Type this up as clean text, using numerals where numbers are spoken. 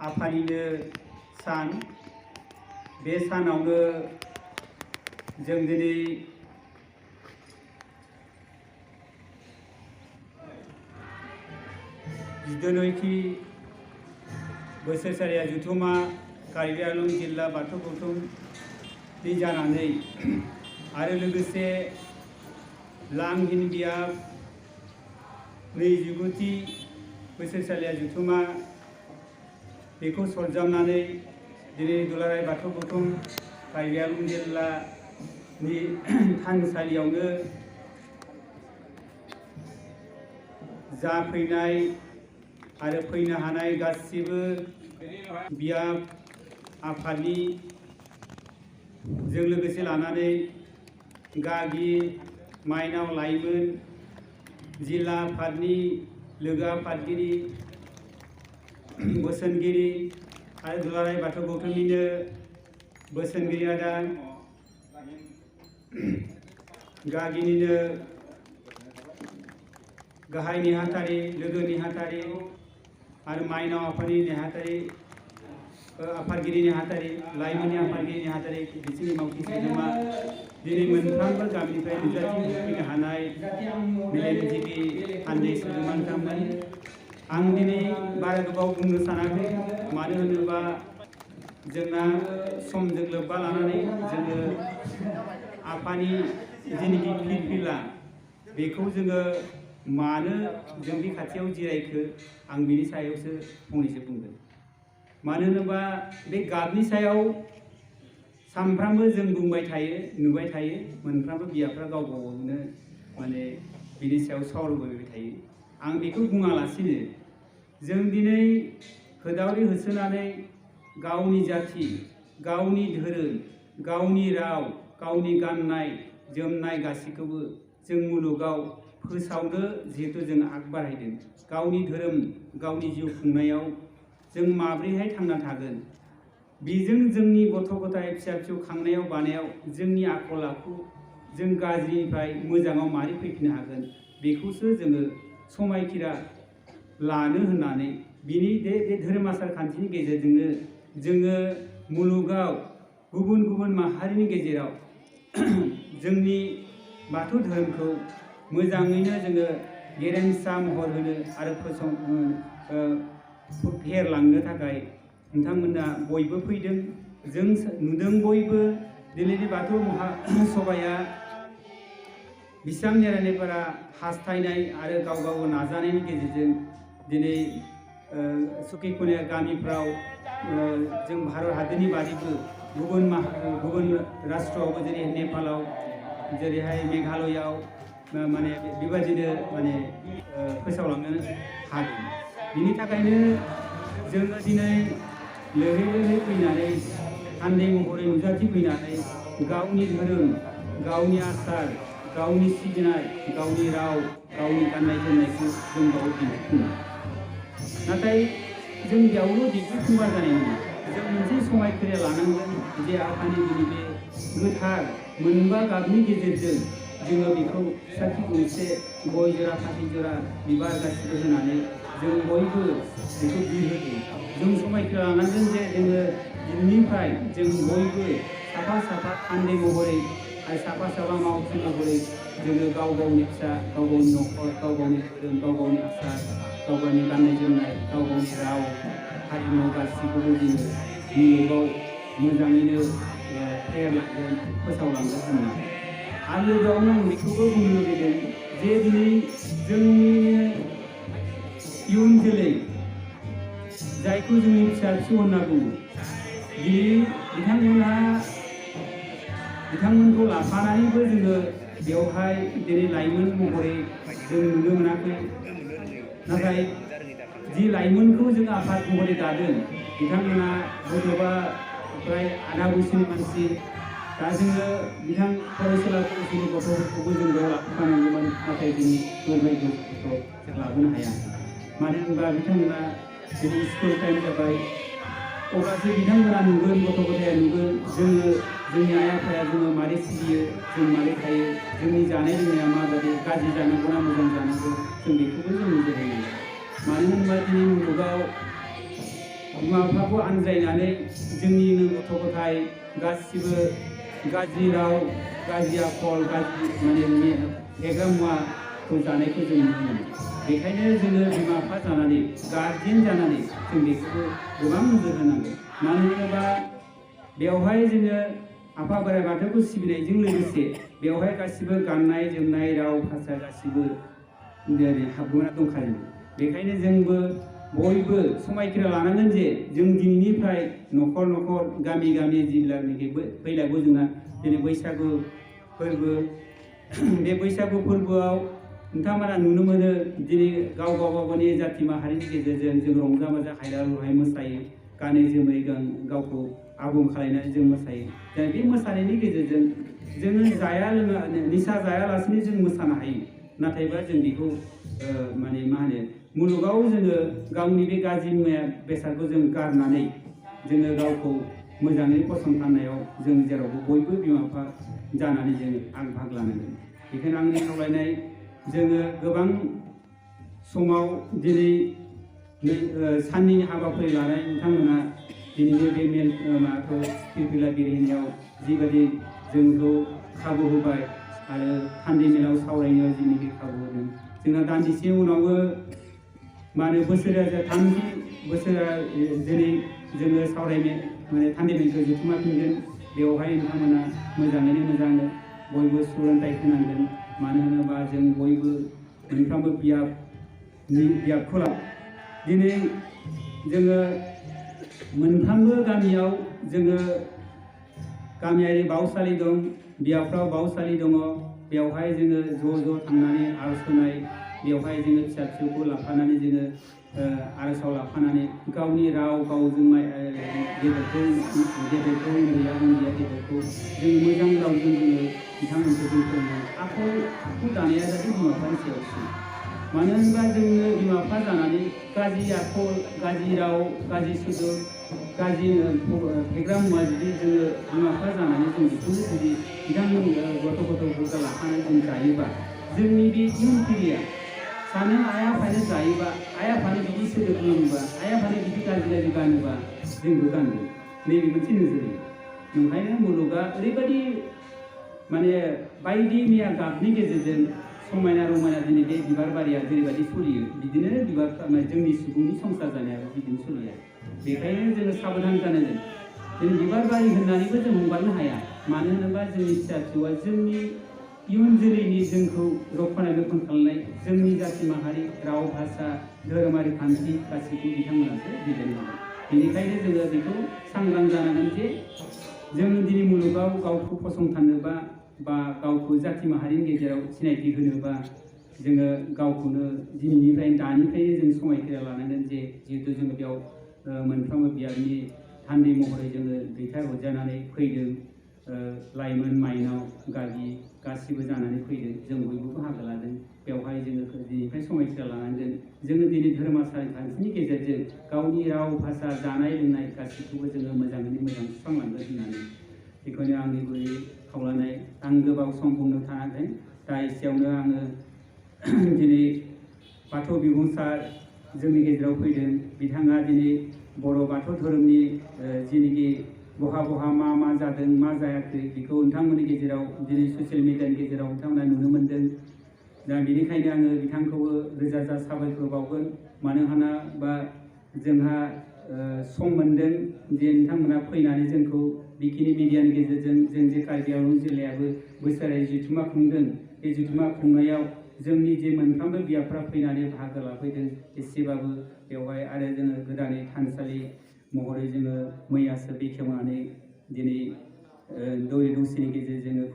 आफानिनो सान बे सानावनो जों दिनै जिद'नैथि बोसोरसालिया जुथुमा कार्बि आंलं जिल्ला बाथौ गौथुमनि जानानै आरो लोगोसे लांहिन बियाब 29थि बोसोरसालिया जुथुमा बेखौ सरजाबनानै दिनै दुलाराय बाथौ गौथुम कार्बि आंलं जिल्लानि थानसालियावनो जाफैनाय आरो फैनो हानाय गासिबो बियाब आफादनि जों लोगोसे लानानै गागि माइनाव लाइमोन जिल्ला आफादनि लोगो आफादगिरि बोसोनगिरि आरो दुलाराय बाथौ गौथुमनिनो बोसोनगिरि आदा गागिनिनो गाहाय नेहाथारि लोगो नेहाथारि आरो माइनाव आफादनि नेहाथारि आफादगिरि नेहाथारि लाइमोननि आफादगिरि नेहाथारि बिसोरनि मावथि सोद्रोमा दिनै मोनफ्रोमबो गामिनिफ्राय नुजाथि फैनो हानाय मेलेमजिबि हान्जा सोद्रोमा बिथांमोन आं दिनै बारा गोबाव बुंनो सानाखै मानो होनोबा जोंना समजों लोब्बा लानानै जोङो आफानि जेनिखि फिरफिला बेखौ जोङो मानो जोंनि खाथियाव जिरायखो आं बिनि सायावसो फंनैसो बुंगोन। मानो होनोबा बे गाबनि सायाव सानफ्रामबो जों बुंबाय थायो नुबाय थायो मोनफ्रोमबो बियाबफ्रा गाव गावनो माने बिनि सायाव सावरायबाय थायो। आं बेखौ बुङालासिनो जों दिनै होदावरि होसोनानै गावनि जाथि गावनि धोरोम गावनि राव गावनि गाननाय जोमनाय गासैखौबो जों मुलुगाव फोसावनो जिहेतु जों आग बारायदों गावनि धोरोम गावनि जिउ खुंनायाव जों माब्रैहाय थांना थागोन बेजों जोंनि गथ' गथाय फिसा फिसौ खांनायाव बानायाव जोंनि आखल आखु जों गाज्रिनिफ्राय मोजाङाव मारै फैफिननो हागोन बेखौसो जोङो समायखिरा लानो होननानै बिनि बे धोरोम आसार खान्थिनि गेजेरजोंनो जोङो मुलुगाव गुबुन गुबुन माहारिनि गेजेराव जोंनि बाथौ धोरोमखौ मोजाङैनो जोङो गेरेमसा महर होनो आरो फेहेरलांनो थाखाय नोंथांमोना बयबो फैदों जों नुदों बयबो दिनैनि बाथौ सभाया बिसां नेरानेफोरा हास्थायनाय आरो गाव गाव नाजानायनि गेजेरजों दिनै सुखि खनिया गामिफ्राव जों भारत हादरनि बादैबो गुबुन राष्ट्रआवबो जेरै नेपालाव जेरैहाय मेघालयआव माने बेबायदिनो माने फोसावलांनो हादों। बिनि थाखायनो जोङो दिनै लोहे लोहे फैनानै हान्दै महरै नुजाथि फैनानै गावनि धोरोम गावनि आसार गावनि सिबिनाय गावनि राव गावनि गाननाय जोमनायखौ जों गाव दिन्थिफुङो। नाथाय जों बेयावल' दिन्थिफुंबा जानाय नङा जों मोनसे समायखिरा लानांगोन जे आफानि दिनै बे गोथार मोनबा गाबनि गेजेरजों जोङो बेखौ साखि गंसे गय जरा फाथै जरा बिबार गासिबो होनानै जों बयबो बेखौ बिरहोदों। जों समायखिरा लानांगोन जे जोङो दिनैनिफ्राय जों बयबो साफा साफा हान्दै महरै आरो साफा साफा मावथि महरै जोङो गाव गावनि फिसा गाव गावनि न'खर गाव गावनि धोरोम गाव गावनि आसार गाव गावनि गाननाय जोमनाय गाव गावनि राव हारिमु गासैखौबो जोङो मुलुगाव मोजाङैनो फेहेरलांगोन फोसावलांगोन होननानै आरो लोगोआवनो आं बेखौबो बुंनो लुबैदों जे दिनै जोंनि इयुन जोलै जायखौ जोंनि फिसा फिसौ होनना बुङो दिनै बिथांमोनखौ लाफानानैबो जोङो बेवहाय दिनै लाइमोन महरै जों नुनो मोनाखै। नाथाय जि लाइमोनखौ जों आफाद महरै दादों बिथांमोना गथ'बा फ्राय आधा बैसोनि मानसि दा जोङो फरायसुला फरायसुलि गथ'फोरखौबो जों बेयाव लाफानांगौमोन नाथाय जोंनि गभर्नमेन्टखौ जों लाबोनो हाया। मानो होनबा बिथांमोना दिनै स्कुल टाइम जाबाय अब्लासो बिथांमोना नुगोन गथ' गथाया नुगोन जोङो जोंनि आइ आफाया जोङो मारै सिबियो जों मारै थायो जोंनि जानाय लोंनाया माबायदि गाज्रि जानांगौ ना मोजां जानांगौ जों बेखौबो जों नोजोर होनांगौ। मानो होनबा दिनै मुलुगाव बिमा बिफाखौ आनज्रायनानै जोंनिनो गथ' गथाय गासिबो गाज्रि राव गाज्रि आखल गाज्रि माने फेग्रा मुवाखौ जानायखौ जों नुनो मोनो। बेखायनो जोङो बिमा बिफा जानानै गार्जेन जानानै जों बेखौबो गोबां नोजोर होनांगौ। मानो होनोबा बेवहाय जोङो आफा बोराइ बाथौखौ सिबिनायजों लोगोसे बेवहाय गासिबो गाननाय जोमनाय राव भाषा गासिबो हाबना दंखायो। बेखायनो जोंबो बयबो समायखिरा लानांगोन जे जों दिनैनिफ्राय न'खर न'खर गामि गामि जिल्लानिखि फैलायबो जोंना दिनै बैसागु फोरबो बे बैसागु फोरबोआव नोंथांमोना नुनो मोनो दिनै गाव गावनि जाथि माहारिनि गेजेरजों जों रंजा बाजा हायला हुइलाय मोसायो, गानै जोमै गावखौ आबुं खालायनानै जों मोसायो। दा बे मोसानायनि गेजेरजों जोङो जाया लोङा निसा जायालासिनो जों मोसानो हायो। नाथायबा जों बेखौ माने मा होनो मुलुगाव जोङो गावनि बे गाज्रि मुवा बेसादखौ जों गारनानै जोङो गावखौ मोजाङै फसंथानायाव जों जेरावबो बयबो बिमा बिफा जानानै जोङो आग भाग लानांगोन। बेखायनो आंनि खावलायनाय जोङो गोबां समाव दिनै साननि हाबाफारि लानाय नोंथांमोना दिनैनि बे मेल माबाखौ फिरफिला बिरहोनायाव जिबायदि जोंखौ खाबु होबाय आरो थान्दै मेलाव सावरायनायाव जिनिखि खाबु होदों। जोंना दान्दिसे उनावबो मा होनो बोसोरा 30 बोसोरा जेरै जोङो सावरायनो माने थान्दै मेलखौ जुथुमाफिनगोन। बेवहाय नोंथांमोना मोजाङैनो मोजां बयबो सुबुरुनथाइ होनांगोन। मानो होनोबा जों बयबो मोनफ्रोमबो बियाबखौ दिनै जोङो मोनफ्रोमबो गामियाव जोङो गामियारि बावसालि दं, बियाबफ्राव बावसालि दङ। बेवहाय जोङो ज' थांनानै आर'ज होनाय, बेवहाय जोङो फिसा फिसौखौ लाफानानै जोङो आर'जआव लाफानानै गावनि राव गावजों गेदेरखौ उन्दैया गेदेरखौ जों मोजां रावजों जोङो बिथांमोनखौ जों फोरोंनांगौ। आखु दानाया जादों बिमा बिफानि सायावसो। मानो होनबा जोङो बिमा बिफा जानानै गाज्रि आखल गाज्रि राव गाज्रि सोदोब गाज्रि फेग्रा मुवा जुदि जोङो बिमा बिफा जानानै जों बेखौनो जुदि बिथांमोन गथ'फोरखौ लाफानानै जों जायोबा जोंनि बे इयुन पिरिया सानो आइ आफानो जायोबा आइ आफानो बिदि सोदोब लोङोबा आइ आफानो बिदि गाज्रि गानोबा जोंबो गानगोन। नैबे मोनसे नोजोर। ओंखायनो मुलुगा ओरैबायदि माने बायदि मैया गाबनि गेजेरजों समायना रमायना दिनै बे बिबार बारिया जेरैबायदि सोलियो बिदिनो जोंनि सुबुंनि संसार जानायाबो बिदिनो सोलियो। बेखायनो जोङो साबधान जानांगोन। जों बिबार बारि होननानैबो जों हगारनो हाया। मानो होनोबा जोंनि फिसा फिसौआ जोंनि इयुन जोलैनि जोंखौ रक्षानाय रोखोम खालामनाय जोंनि जाथि माहारि राव भाषा धोरोमारि खान्थि गासैखौ बिथांमोनासो दैदेनलांगोन। बेनिखायनो जोङो बेखौ सांग्रां जानांगोन जे जों दिनै मुलुगाव गावखौ फसंथानोबा बा गावखौ जाथि माहारिनि गेजेराव सिनायथि होनोबा जोङो गावखौनो दिनैनिफ्राय दानिफ्रायनो जों समायखिरा लानांगोन जे जिहेतु जोङो बेयाव मोनफ्रोमबो बियाबनि थान्दै महरै जोङो दैथायहरजानानै फैदों। लाइमोन माइनाव गागि गासिबो जानानै फैदों। जों बयबो बाहागो लादों। बेवहाय जोङो दिनैनिफ्राय समायखिरा लानांगोन। जोङो दिनै धोरोमारि खान्थिनि गेजेरजों गावनि राव भाषा जानाय लोंनाय गासैखौबो जोङो मोजाङैनो मोजां सुस्रांलांगोन होननानै बेखौनो आंनि गुरै खावलायनाय। आं गोबाव सम बुंनो थाङाखै। दा एसेयावनो आङो दिनै बाथौ बिबुंसार जोंनि गेजेराव फैदों। बिथाङा दिनै बर' बाथौ धोरोमनि जिनिखि बहा मा जादों मा जायाखै बेखौ नोंथांमोननि गेजेराव दिनै ससियेल मिडियानि गेजेराव नोंथांमोना नुनो मोन्दों। दा बेनिखायनो आङो बिथांखौबो रोजा रोजा साबायखर बावगोन। मानो होनोबा जोंहा सम मोन्दों जे नोंथांमोना फैनानै जोंखौ बेखिनि मिडियानि गेजेरजों जों जे कार्बि आंलं जिल्लायाबो बोसोरारि जथुम्मा खुंदों। बे जथुम्मा खुंनायाव जोंनि जे मोनफ्रोमबो बियाबफ्रा फैनानै बाहागो लाफैदों एसेबाबो बेवहाय आरो जोङो गोदानै थानसालि महरै जोङो मैयासो बेखेवनानै दिनै दौरि दौसिनि गेजेरजों